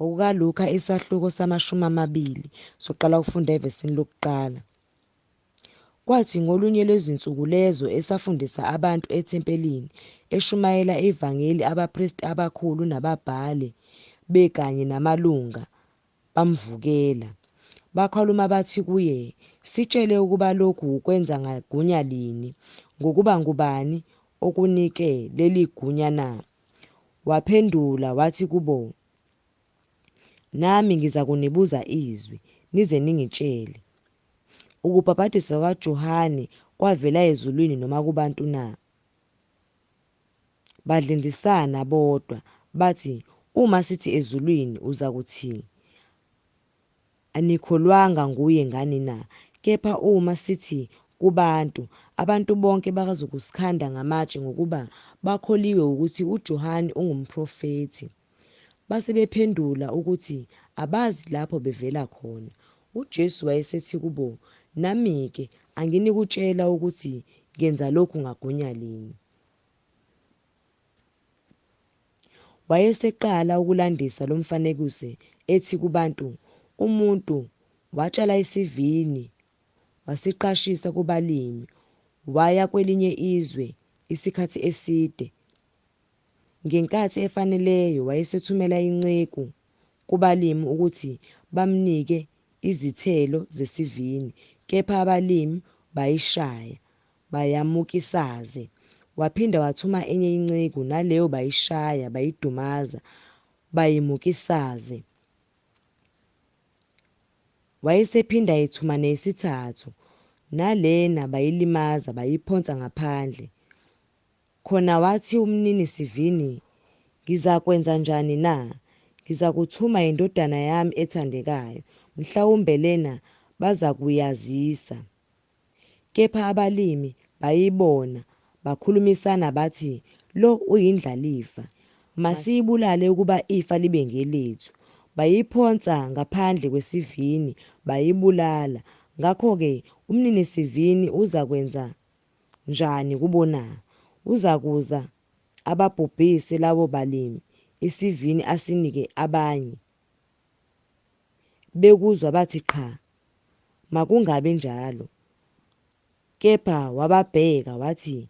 NgokukaLuka isahluko sama-20, soqala ukufunda evesini lokuqala. Kwathi ngolunye lwezinsuku lezo esafundisa abantu ethempelini, eshumayela ivangeli, abapristi abakhulu nababhali bekanye namalunga bamvukela. Bakhuluma bathi kuye, sitshele ukuba lokhu ukwenza ngagunya lini, ngokuba ngubani okunike leli gunya na? Waphendula wathi kubo, nami ngizakunibuza izwi, nize ningitshele. Ukubhabhadiswa kukaJohane kwavela ezulwini noma kubantu na? Badlindlisana bodwa, bathi, uma sithi ezulwini, uzakuthi, anikholwanga nguye ngani na? Kepha uma sithi kubantu, abantu bonke bazokusikhanda ngamatshe, ngokuba bakholiwe ukuthi uJohane ungumprofethi. Base bephendula ukuthi abazi lapho bevela khona. UJesu wayesethi kubo, nami-ke anginikutshela ukuthi ngenza lokhu ngagunya lini. Wayeseqala ukulandisa lo mfanekiso ethi kubantu, umuntu watshala isivini, wasiqashisa kubalimi, waya kwelinye izwe isikhathi eside. Ngenkathi efaneleyo wayesethumela inceku kubalimi ukuthi bamnike izithelo zesivini, kepha abalimi bayishaya, bayamukisaze. Waphinda wathuma enye inceku, naleyo bayishaya, bayidumaza, bayimukisaze. Wayesephinda ethuma neyesithathu, nalena bayilimaza, bayiphonsa ngaphandle. Khona wathi umninisivini, ngizakwenza njani na? Ngizakuthuma indodana yami ethandekayo, mhlawumbe lena bazakuyazisa. Kepha abalimi bayibona, bakhulumisana bathi, lo uyindlalifa, masiyibulale ukuba ifa libe ngelethu. Bayiphonsa ngaphandle kwesivini, bayibulala. Ngakho-ke umninisivini uzakwenza njani kubo na? Uzakuza ababhubhise labo balimi, isivini asinike abanye. Bekuzwa bathi, qha, makungabi njalo. Kepha wababheka wathi,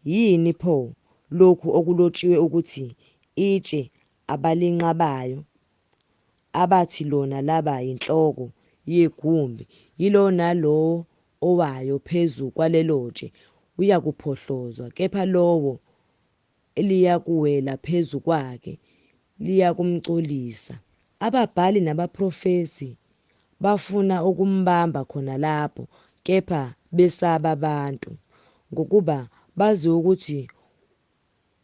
yini pho lokhu okulotshiwe ukuthi, itshe abalinqabayo, abathi lona laba yinhloko yegumbi, yilowo nalowo owayo phezu kwalelo tshe uyakuphohlozwa, kepha lowo eliyakuwela phezu kwakhe liyakumcolisa. Ababhali nabaprofesi bafuna ukumbamba khona lapho, kepha besaba abantu, ngokuba bazi ukuthi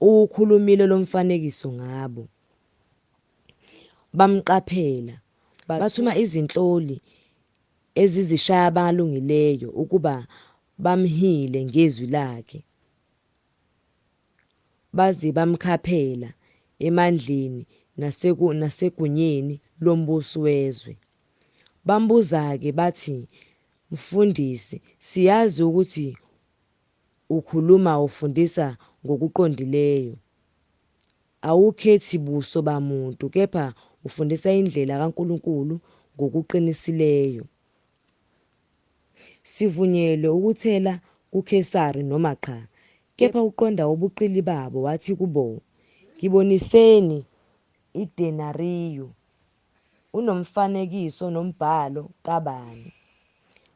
uwukhulumile lo mfanekiso ngabo. Bamqaphela, bathuma izinhloli ezizishaya abalungileyo ukuba bamhile ngezwi lakhe. Baze bamkhaphela emandleni nasegunyeni lombusi wezwe. Bambuza-ke bathi, Mfundisi, siyazi ukuthi ukhuluma ufundisa ngokuqondileyo. Awukhethi buso bamuntu, kepha ufundisa indlela kaNkulunkulu ngokuqinisileyo. Sivunyelwe ukuthela kuKhesari noma qha? Kepha uqonda ubuqili babo, wathi kubo, ngiboniseni idenariyu. Unomfanekiso nombhalo kabani?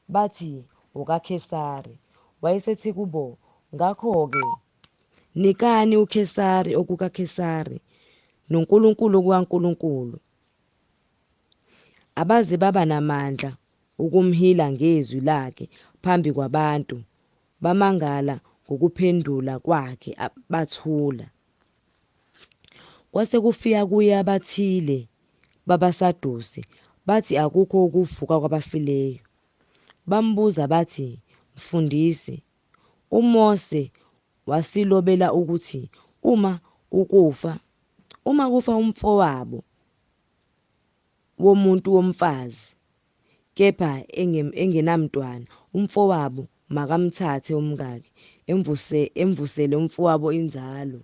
Bathi, okaKhesari. Wayesethi kubo, ngakho-ke nikani uKhesari okukaKhesari, noNkulunkulu okukaNkulunkulu. Abaze baba namandla ukumhila ngezwi lakhe phambi kwabantu, bamangala ngokuphendula kwakhe, bathula. Kwase kufika kuye abathile babaSadusi, bathi akukho ukuvuka kwabafileyo. Bambuza bathi, Mfundisi, uMose wasilobela ukuthi uma kufa umfowabo womuntu womfazi, kepha engenamntwana, umfowabo makamthathe umkakhe, emvusele umfowabo inzalo.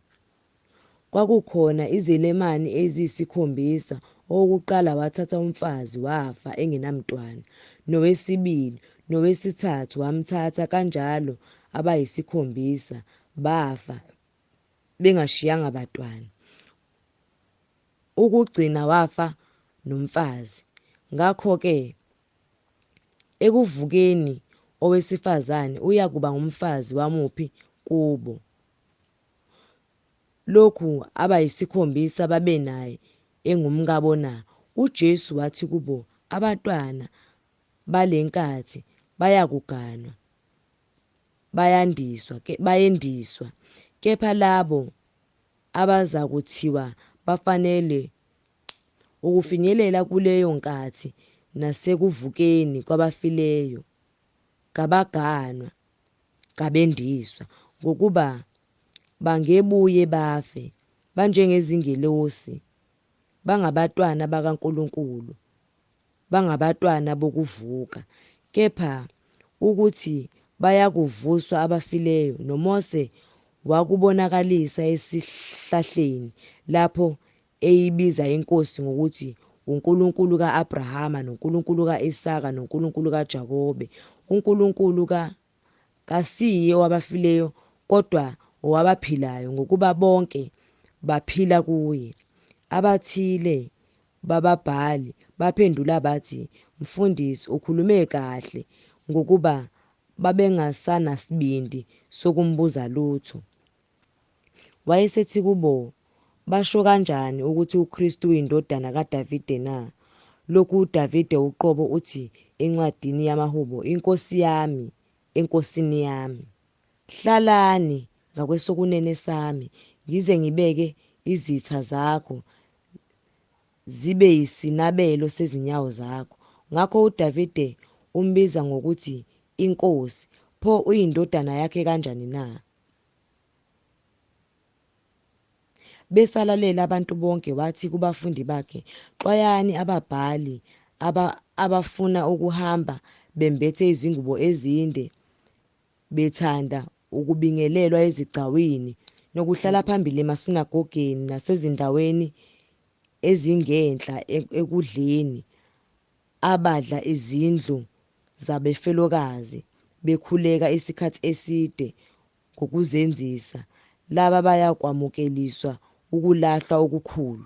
Kwakukhona izelamani eziyisikhombisa, owokuqala wathatha umfazi, wafa engenamntwana, nowesibili nowesithathu wamthatha, kanjalo abayisikhombisa bafa bengashiyanga bantwana. Ukugcina wafa nomfazi. Ngakho-ke ekuvukeni owesifazane uyakuba ngumfazi wamuphi kubo, lokhu abayisikhombisa babenaye engumkabo na? UJesu wathi kubo, Abantwana bale nkathi bayakuganwa, bayendiswa, kepha labo abazakuthiwa bafanele ukufinyelela kuleyo nkathi nasekuvukeni kwabafileyo, kabaganwa, kabendiswa, ngokuba bangebuye bafe, banjengezingelosi, bangabantwana bakaNkulunkulu, bangabantwana bokuvuka. Kepha ukuthi bayakuvuswa abafileyo, noMose wakubonakalisa esihlahleni, lapho eyibiza iNkosi ngokuthi uNkulunkulu ka-Abrahama, noNkulunkulu ka-Isaka, noNkulunkulu kaJakobe. UNkulunkulu kasiye owabafileyo, kodwa owabaphilayo, ngokuba bonke baphila kuye. Abathile bababhali baphendula bathi, Mfundisi, ukhulume kahle, ngokuba babengasenasibindi sokumbuza lutho. Wayesethi kubo, Basho kanjani ukuthi uKristu uyindodana kaDavide na? Lokhu uDavide uqobo uthi encwadini yamaHubo, INkosi yami eNkosini yami. Hlalani ngakwesokunene sami, ngize ngibeke izitha zakho zibe yisinabelo sezinyawo zakho. Ngakho uDavide umbiza ngokuthi iNkosi, pho uyindodana yakhe kanjani na? Besalalele abantu bonke, wathi kubafundi bakhe, Xwayani ababhali abafuna ukuhamba bembethe izingubo ezinde, bethanda ukubingelelwa ezigcawini, nokuhlala phambili emasinagogeni nasezindaweni ezingenhla ekudleni, abadla izindlu zabafelokazi, bekhuleka isikhathi eside ngokuzenzisa, laba bayakwamukeliswa ukulahlwa okukhulu.